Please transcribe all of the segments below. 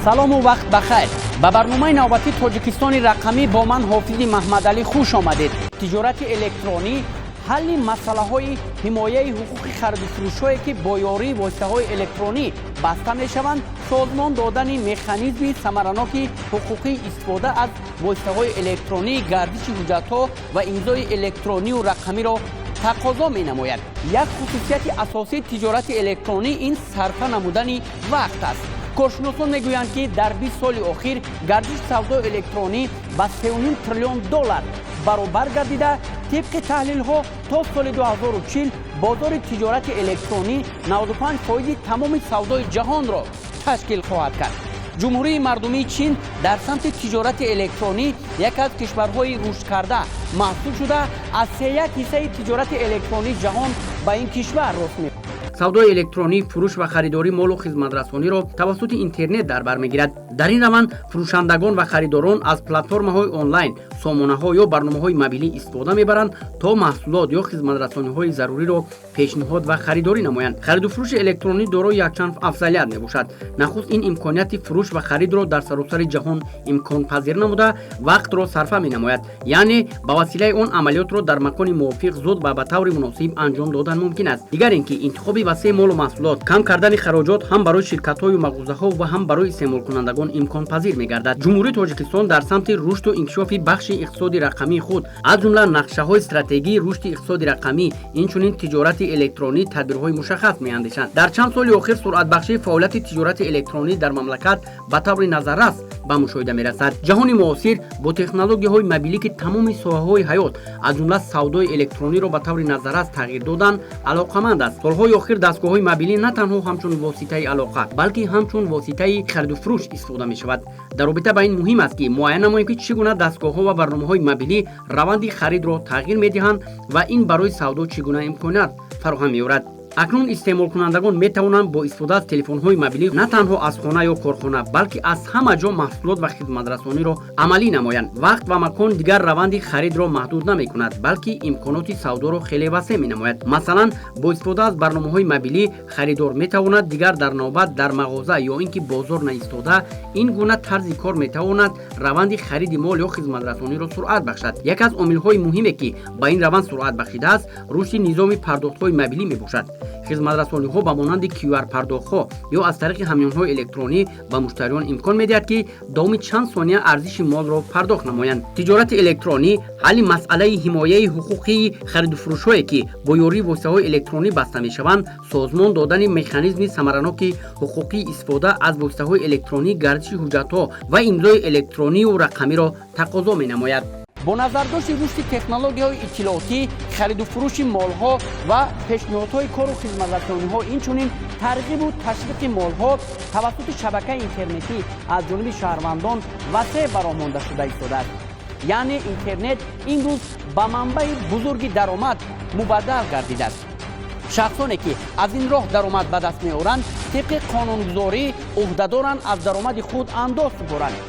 Салому вақт ба хайр. Ба барномаи навбатии Тоҷикистони рақамӣ бо ман, Ҳофизи Маҳмадалӣ, хуш омадед. Тиҷорати электронӣ ҳалли масъалаҳои ҳимояи ҳуқуқи хариду фурӯшҳое, ки бо ёрии воситаҳои электронӣ баста мешаванд, созмон додани механизми самараноки ҳуқуқии истифода аз воситаҳои электронӣ, гардиши ҳуҷҷатҳо ва имзои электронию рақамиро тақозо менамояд. Як хусусияти асосии тиҷорати электронӣ ин сарфа намудани вақт аст. Коршиносон мегӯянд, ки дар 20 соли охир гардиши савдои электронӣ ба 3,5 триллион доллар баробар гардида, тибқи таҳлилҳо, то соли 2040 бозори тиҷорати электронӣ 95 фоизи тамоми савдои ҷаҳонро ташкил хоҳад кард. Ҷумҳурии Мардумии Чин дар самти тиҷорати электронӣ яке аз кишварҳои рушдкарда маҳсуб шуда, аз сеяк ҳиссаи тиҷорати электронии ҷаҳон ба ин кишвар рост. Савдои электронӣ фурӯш ва харидории молу хизматрасониро тавассути интернет дар бар мегирад. Дар ин раванд фурӯшандагон ва харидорон аз платформаҳои онлайн, сомонаҳо ё барномаҳои мобилӣ истифода мебаранд, то маҳсулот ё хизматрасониҳои заруриро пешниҳод ва харидорӣ намоянд. Хариду фурӯши электронӣ дорои якчанд афзалият мебошад. Нахуст, ин имконияти фурӯш ва харидро дар саросари ҷаҳон имконпазир намуда, вақтро сарфа менамояд, яъне ба василаи он амалиётро дар макони мувофиқ, зуд ва ба таври муносиб анҷом додан мумкин аст. Дигар ин ки интихоби васеи молу маҳсулот, кам кардани хароҷот ҳам барои ширкатҳою мағозаҳо ва ҳам барои истеъмолкунандагон имконпазир мегардад. Ҷумҳурии Тоҷикистон дар самти рушду инкишофи бахши иқтисоди рақамии худ, аз ҷумла нақшаҳои стратегии рушди иқтисоди рақамӣ, инчунин тиҷорати электронӣ, тадбирҳои мушаххас меандешанд. Дар чанд соли охир суръатбахшии фаъолияти тиҷорати электронӣ дар мамлакат ба таври назаррас ба мушоҳида мерасад. Ҷаҳони муосир бо технологияҳои мобилӣ, ки тамоми соҳаҳои ҳаёт, аз ҷумла савдои электрониро ба таври назаррас тағйир додан, алоқаманд аст. Солҳои охир дастгоҳҳои мобилӣ на танҳо ҳамчун воситаи алоқа, балки ҳамчун воситаи хариду фурӯш истифода мешавад. Дар робита ба ин муҳим аст, ки муайян намоем, ки чӣ гуна дастгоҳҳо ва барномаҳои мобилӣ раванди харидро тағйир медиҳанд ва ин барои савдо чӣ гуна имконият фароҳам меорад. Акнун истеъмолкунандагон метавонанд бо истифода аз телефонҳои мобилӣ на танҳо аз хона ё корхона, балки аз ҳама ҷо маҳсулот ва хизматрасониро амалӣ намоянд. Вақт ва макон дигар раванди харидро маҳдуд намекунад, балки имконоти савдоро хеле васеъ менамояд. Масалан, бо истифода аз барномаҳои мобилӣ харидор метавонад дигар дар навбат дар мағоза ё ин ки бозор наистода. Ин гуна тарзи кор метавонад раванди хариди мол ё хизматрасониро суръат бахшад. Яке аз омилҳои муҳиме, ки ба ин раванд суръат бахшидааст, рушди низоми пардохтҳои мобилӣ мебошад. Хизматрасониҳо ба монанди QR пардохтҳо ё аз тариқи ҳамёнҳои электронӣ ба муштариён имкон медиҳад, ки давоми чанд сония арзиши молро пардохт намоянд. Тиҷорати электронӣ ҳалли масъалаи ҳимояи ҳуқуқии харидуфурӯшҳое, ки бо ёрии воситаҳои электронӣ баста мешаванд, созмон додани механизми самараноки ҳуқуқии истифода аз воситаҳои электронӣ, гардиши ҳуҷҷатҳо ва имзои электронию рақамиро тақозо менамояд. Бо назардошти рушди технологияҳои иттилоотӣ, хариду фурӯши молҳо ва пешниҳодҳои кору хизматрасониҳо, инчунин тарғибу ташвиқи молҳо тавассути шабакаи интернетӣ аз ҷониби шаҳрвандон васеъ ба роҳ монда шуда истодааст. Яъне интернет имрӯз ба манбаи бузурги даромад мубаддал гардидааст. Шахсоне, ки аз ин роҳ даромад ба даст меоранд, тибқи қонунгузорӣ ӯҳдадоранд аз даромади худ андоз супоранд.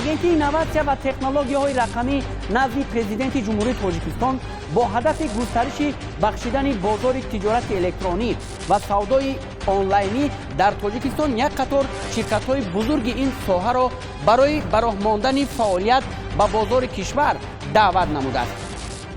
Агентии инноватсия ва технологияҳои рақамӣ назди Президенти Ҷумҳурии Тоҷикистон бо ҳадафи густариши бахшидани бозори тиҷорати электронӣ ва савдои онлайнӣ дар Тоҷикистон як қатор ширкатҳои бузурги ин соҳаро барои ба роҳ мондани фаъолият ба бозори кишвар даъват намудааст.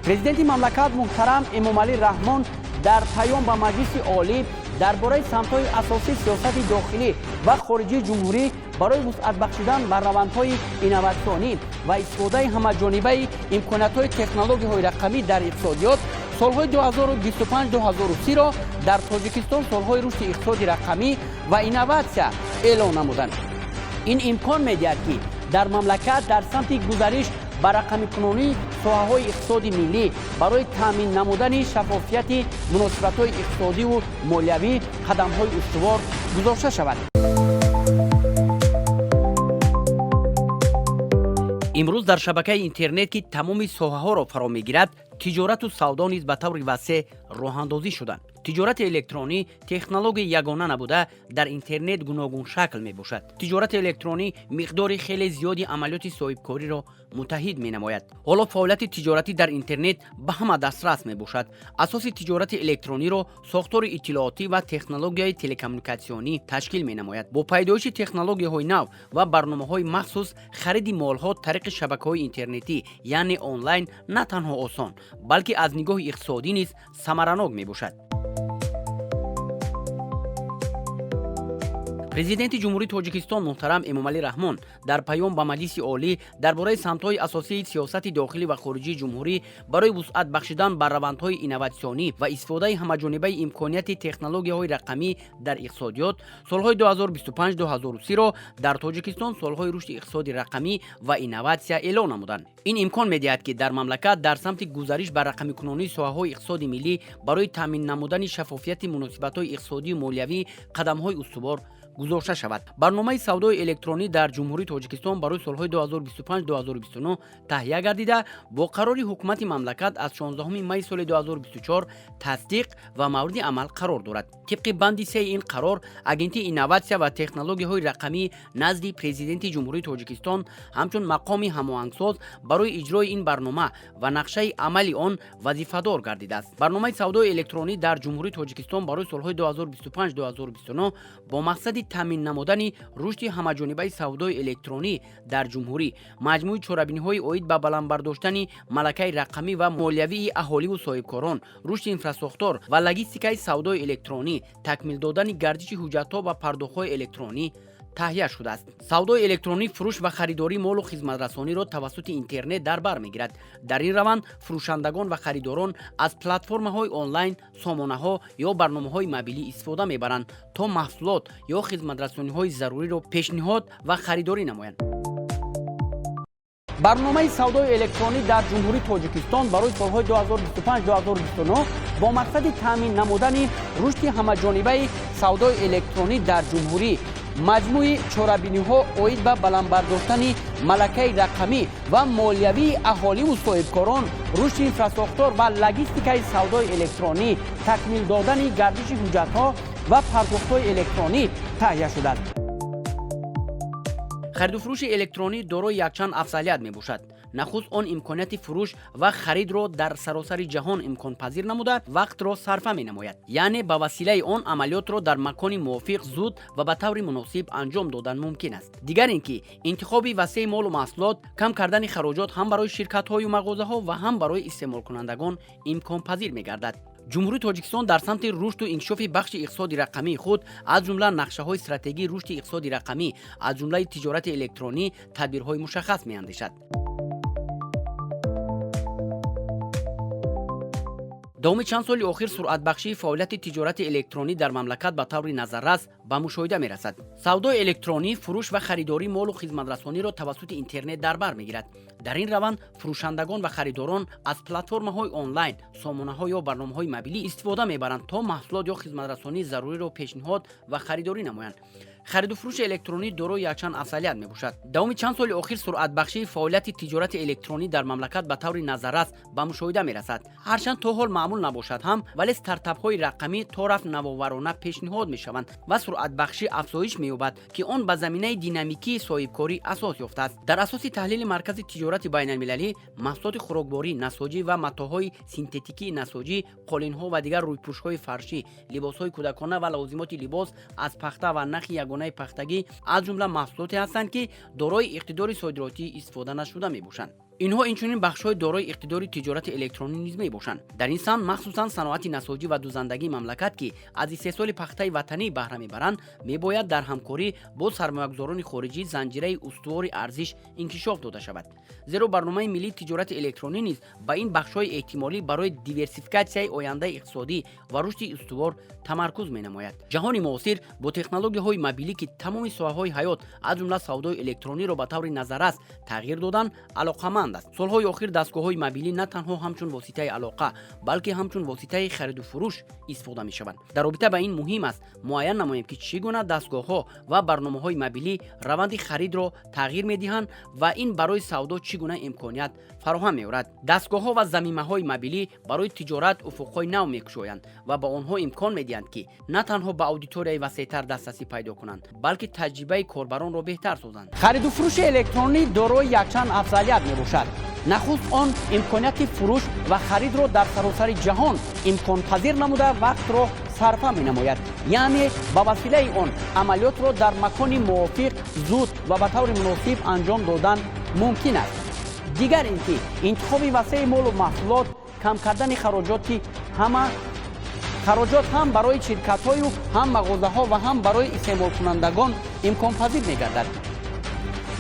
Президенти мамлакат муҳтарам Эмомалӣ Раҳмон дар паём ба Маҷлиси Олӣ дар бораи самтҳои асосии сиёсати дохилӣ ва хориҷии ҷумҳурӣ барои вусъат бахшидан ба равандҳои инноватсионӣ ва истифодаи ҳамаҷонибаи имкониятҳои технологияҳои рақамӣ дар иқтисодиёт, солҳои 2025-2030-ро дар Тоҷикистон солҳои рушди иқтисоди рақамӣ ва инноватсия эълон намуданд. Ин имкон медиҳад, ки дар мамлакат дар самти гузариш ба рақамикунонии соҳаҳои иқтисоди миллӣ барои таъмин намудани шаффофияти муносибатҳои иқтисодиву молиявӣ қадамҳои устувор гузошта шавад. Имрӯз дар шабакаи интернет, ки тамоми соҳаҳоро фаро мегирад, тиҷорату савдо низ ба таври васеъ Роҳандозӣ шуданд. Тиҷорати электронӣ технологияи ягона набуда, дар интернет гуногуншакл мебошад. Тиҷорати электронӣ миқдори хеле зиёди амалиёти соҳибкориро муттаҳид менамояд. Ҳоло фаъолияти тиҷоратӣ дар интернет ба ҳама дастрас мебошад. Асоси тиҷорати электрониро сохтори иттилоотӣ ва технологияи телекоммуникатсионӣ ташкил менамояд. Бо пайдоиши технологияҳои нав ва барномаҳои махсус, хариди молҳо тариқи шабакаҳои интернетӣ, яъне онлайн, на танҳо осон, балки аз нигоҳи иқтисодӣ низ самаранок мебошад. Президенти Ҷумҳурии Тоҷикистон муҳтарам Эмомалӣ Раҳмон дар паём ба Маҷлиси Олӣ дар бораи самтҳои асосии сиёсати дохилӣ ва хориҷии ҷумҳурӣ барои вусъат бахшидан ба равандҳои инноватсионӣ ва истифодаи ҳамаҷонибаи имконияти технологияҳои рақамӣ дар иқтисодиёт, солҳои 2025-2030-ро дар Тоҷикистон солҳои рушди иқтисоди рақамӣ ва инноватсия эълон намуданд. Ин имкон медиҳад, ки дар мамлакат дар самти гузариш ба рақамикунонии соҳаҳои иқтисоди миллӣ барои таъмин намудани шаффофияти муносибатҳои иқтисодию молиявӣ қадамҳои устувор гузошта шавад. Барномаи савдои электронӣ дар Ҷумҳурии Тоҷикистон барои солҳои 2025-2029 таҳия гардида, бо қарори ҳукумати мамлакат аз 16 майи соли 2024 тасдиқ ва мавриди амал қарор дорад. Тибқи банди сеи ин қарор, Агентии инноватсия ва технологияҳои рақамӣ назди Президенти Ҷумҳурии Тоҷикистон ҳамчун мақоми ҳамоҳангсоз барои иҷрои ин барнома ва нақшаи амали он вазифадор гардидааст. Барномаи савдои электронӣ дар Ҷумҳурии Тоҷикистон барои солҳои 2025-2029 бо мақсади таъмин намудани рушди ҳамаҷонибаи савдои электронӣ дар ҷумҳурӣ, маҷмӯи чорабиниҳои оид ба баланд бардоштани малакаи рақамӣ ва молиявии аҳоливу соҳибкорон, рушди инфрасохтор ва логистикаи савдои электронӣ, такмил додани гардиши ҳуҷҷатҳо ва пардохтҳои электронӣ таҳия шудааст. Савдои электронӣ фурӯш ва харидории молу хизматрасониро тавассути интернет дар бар мегирад. Дар ин раванд фурӯшандагон ва харидорон аз платформаҳои онлайн, сомонаҳо ё барномаҳои мобилӣ истифода мебаранд, то маҳсулот ё хизматрасониҳои заруриро пешниҳод ва харидорӣ намоянд. Барномаи савдои электронӣ дар Ҷумҳурии Тоҷикистон барои солҳои 2025-2029 бо мақсади таъмин намудани рушди ҳамаҷонибаи савдои электронӣ дар ҷумҳурӣ, маҷмӯи чорабиниҳо оид ба баланд бардоштани малакаи рақамӣ ва молиявии аҳоливу соҳибкорон, рушди инфрасохтор ва логистикаи савдои электронӣ, такмил додани гардиши ҳуҷҷатҳо ва пардохтҳои электронӣ таҳия шудааст. Хариду фурӯши электронӣ дорои якчанд афзалият мебошад. Нахуст, он имконияти фурӯш ва харидро дар саросари ҷаҳон имконпазир намуда, вақтро сарфа менамояд, яъне ба василаи он амалиётро дар макони мувофиқ, зуд ва ба таври муносиб анҷом додан мумкин аст. Дигар ин ки интихоби васеи молу маҳсулот, кам кардани хароҷот ҳам барои ширкатҳою мағозаҳо ва ҳам барои истеъмолкунандагон имконпазир мегардад. Ҷумҳурии Тоҷикистон дар самти рушду инкишофи бахши иқтисоди рақамии худ, аз ҷумла нақшаҳои стратегии рушди иқтисоди рақамӣ, аз ҷумлаи тиҷорати электронӣ, тадбирҳои мушаххас меандешад. Давоми чанд соли охир суръатбахшии фаъолияти тиҷорати электронӣ дар мамлакат ба таври назаррас ба мушоҳида мерасад. Савдои электронӣ фурӯш ва харидории молу хизматрасониро тавассути интернет дар бар мегирад. Дар ин раванд фурӯшандагон ва харидорон аз платформаҳои онлайн, сомонаҳо ё барномаҳои мобилӣ истифода мебаранд, то маҳсулот ё хизматрасонии заруриро пешниҳод ва харидорӣ намоянд. Хариду фурӯши электронӣ дорои якчанд афзалият мебошад. Давоми чанд соли охир суръатбахшии фаъолияти тиҷорати электронӣ дар мамлакат ба таври назаррас ба мушоҳида мерасад. Ҳарчанд то ҳол маъмул набошад ҳам, вале стартапҳои рақамӣ то рафт навоварона пешниҳод мешаванд ва суръатбахшӣ афзоиш меёбад, ки он ба заминаи динамикии соҳибкорӣ асос ёфтааст. Дар асоси таҳлили Маркази тиҷорати байналмилалӣ, маҳсулоти хӯрокворӣ, насоҷӣ ва матоъҳои синтетикии насоҷӣ, қолинҳо ва дигар рӯйпӯшҳои фаршӣ, либосҳои кӯдакона ва лавозимоти либос аз пахта ва нахи ягонаи пахтагӣ аз ҷумла маҳсулоте ҳастанд, ки дорои иқтидори содиротӣ истифода нашуда мебошанд. Инҳо инчунин бахшҳои дорои иқтидори тиҷорати электронӣ низ мебошанд. Дар ин самт махсусан саноати насоҷӣ ва дузандагии мамлакат, ки аз истеҳсоли пахтаи ватанӣ баҳра мебаранд, мебояд дар ҳамкорӣ бо сармоягузорони хориҷӣ занҷираи устувори арзиш инкишоф дода шавад, зеро барномаи миллии тиҷорати электронӣ низ ба ин бахшҳои эҳтимолӣ барои диверсификатсияи ояндаи иқтисодӣ ва рушди устувор тамаркуз менамояд. Ҷаҳони муосир бо технологияҳои мобилӣ, ки тамоми соҳаҳои ҳаёт, аз ҷумла савдои электрониро ба таври назаррас тағйир доданд, алоқаманд. баланд аст. Солҳои охир дастгоҳҳои мобилӣ на танҳо ҳамчун воситаи алоқа, балки ҳамчун воситаи хариду фурӯш истифода мешаванд. Дар робита ба ин муҳим аст муайян намоем, ки чӣ гуна дастгоҳҳо ва барномаҳои мобилӣ раванди харидро тағйир медиҳанд ва ин барои савдо чӣ гуна имконият фароҳам меорад. Дастгоҳҳо ва замимаҳои мобилӣ барои тиҷорат уфуқҳои нав мекушоянд ва ба онҳо имкон медиҳанд, ки на танҳо ба аудиторияи васеътар дастрасӣ пайдо кунанд, балки таҷрибаи корбаронро беҳтар созанд. Хариду фурӯши электронӣ дорои якчанд афзалият мебошад. Нахуст, он имконияти фурӯш ва харидро дар саросари ҷаҳон имконпазир намуда, вақтро сарфа менамояд, яъне ба василаи он амалиётро дар макони мувофиқ, зуд ва ба таври муносиб анҷом додан мумкин аст. Дигар ин ки интихоби васеи молу маҳсулот, кам кардани хароҷоти ҳама хароҷот ҳам барои ширкатҳою ҳам мағозаҳо ва ҳам барои истеъмолкунандагон имконпазир мегардад.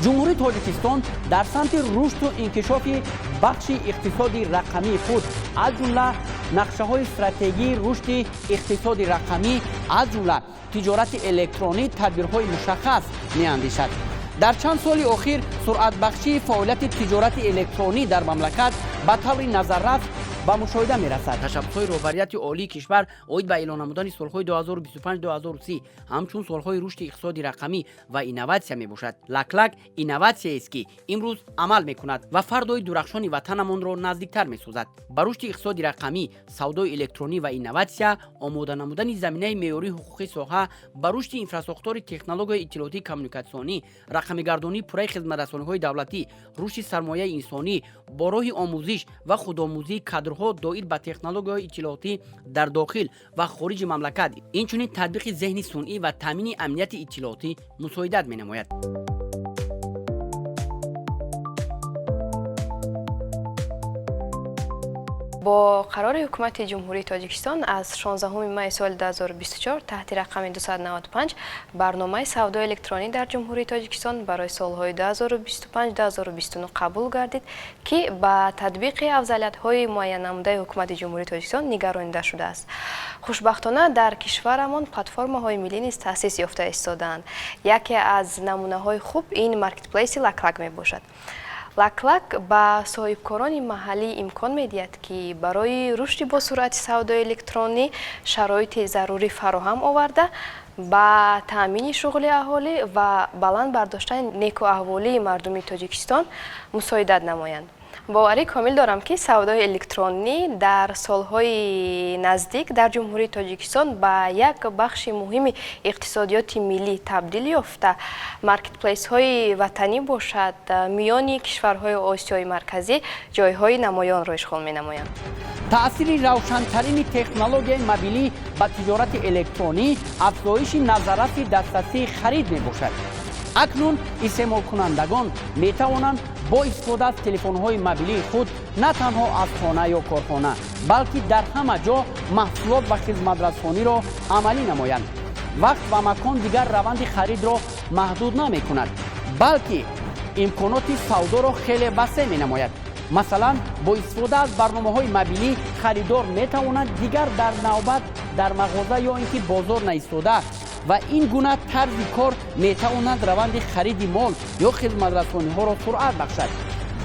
Ҷумҳурии Тоҷикистон дар самти рушду инкишофи бахши иқтисоди рақамии худ, аз ҷумла нақшаҳои стратегии рушди иқтисоди рақамӣ, аз ҷумла тиҷорати электронӣ, тадбирҳои мушаххас меандешад. Дар чанд соли охир суръатбахшии фаъолияти тиҷорати электронӣ дар мамлакат ба таври назаррас ба мушоҳида мерасад. Ташаббусҳои роҳбарияти олии кишвар оид ба эълон намудани солҳои 2025-2030 ҳамчун солҳои рушди иқтисоди рақамӣ ва инноватсия мебошад. Лаклак инноватсияест, ки имрӯз амал мекунад ва фардои дурахшони ватанамонро наздиктар месозад. Ба рушди иқтисоди рақамӣ, савдои электронӣ ва инноватсия, омода намудани заминаи меъёрии ҳуқуқии соҳа, ба рушди инфрасохтори технологияи иттилоотии коммуникатсионӣ, рақамигардонии пурраи хизматрасониҳои давлатӣ, рушди сармояи инсонӣ бо роҳи омӯзиш ва худомӯзии кадрҳо доир ба технологияҳои иттилоотӣ дар дохил ва хориҷи мамлакат, инчунин татбиқи зеҳни сунъӣ ва таъмини амнияти иттилоотӣ мусоидат менамояд. Бо қарори Ҳукумати Ҷумҳурии Тоҷикистон аз 16 майи соли 2024 таҳти рақами 295 барномаи савдои электронӣ дар Ҷумҳурии Тоҷикистон барои солҳои 2025-2029 қабул гардид, ки ба татбиқи афзалиятҳои муайяннамудаи Ҳукумати Ҷумҳурии Тоҷикистон нигаронида шудааст. Хушбахтона, дар кишварамон платформаҳои миллӣ низ таъсис ёфта истодаанд. Яке аз намунаҳои хуб ин маркетплейси Лаклак мебошад. Лаклак ба соҳибкорони маҳаллӣ имкон медиҳад, ки барои рушди босуръати савдои электронӣ шароити зарурӣ фароҳам оварда, ба таъмини шуғли аҳолӣ ва баланд бардоштани некуаҳволии мардуми Тоҷикистон мусоидат намоянд. Боварӣ комил дорам, ки савдои электронӣ дар солҳои наздик дар Ҷумҳурии Тоҷикистон ба як бахши муҳими иқтисодиёти миллӣ табдил ёфта, маркетплейсҳои ватанӣ бошад, миёни кишварҳои Осиёи Марказӣ ҷойҳои намоёнро ишғол менамоянд. Таъсири равшантарини технологияи мобилӣ ба тиҷорати электронӣ афзоиши назарраси дастрасии харид мебошад. Акнун истеъмолкунандагон метавонанд бо истифода аз телефонҳои мобилии худ на танҳо аз хона ё корхона, балки дар ҳама ҷо маҳсулот ва хизматрасониро амалӣ намоянд. Вақт ва макон дигар раванди харидро маҳдуд намекунад, балки имконоти савдоро хеле васеъ менамояд. Масалан, бо истифода аз барномаҳои мобилӣ харидор метавонад дигар дар навбат дар мағоза ё ин ки бозор наистода ва ин гуна тарзи кор метавонад раванди хариди мол ё хизматрасониҳоро суръат бахшад.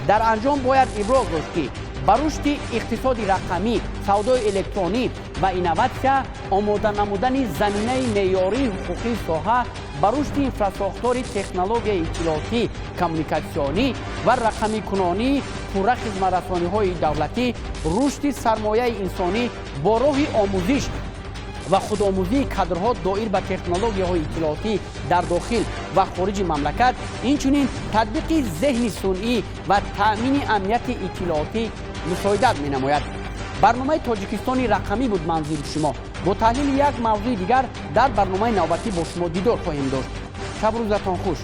Дар анҷом бояд иброз дошт, ки ба рушди иқтисоди рақамӣ, савдои электронӣ ва инноватсия, омода намудани заминаи меъёрии ҳуқуқии соҳа, ба рушди инфрасохтори технологияи иттилоотӣ коммуникатсионӣ ва рақамикунонии пурра хизматрасониҳои давлатӣ, рушди сармояи инсонӣ бо роҳи омӯзиш ва худомӯзии кадрҳо доир ба технологияҳои иттилоотӣ дар дохил ва хориҷи мамлакат, инчунин татбиқи зеҳни сунъӣ ва таъмини амнияти иттилоотӣ мусоидат менамояд. Барномаи Тоҷикистони рақамӣ буд манзури шумо. Бо таҳлили як мавзӯи дигар дар барномаи навбатӣ бо шумо дидор хоҳем дошт. Шабрӯзатон хуш.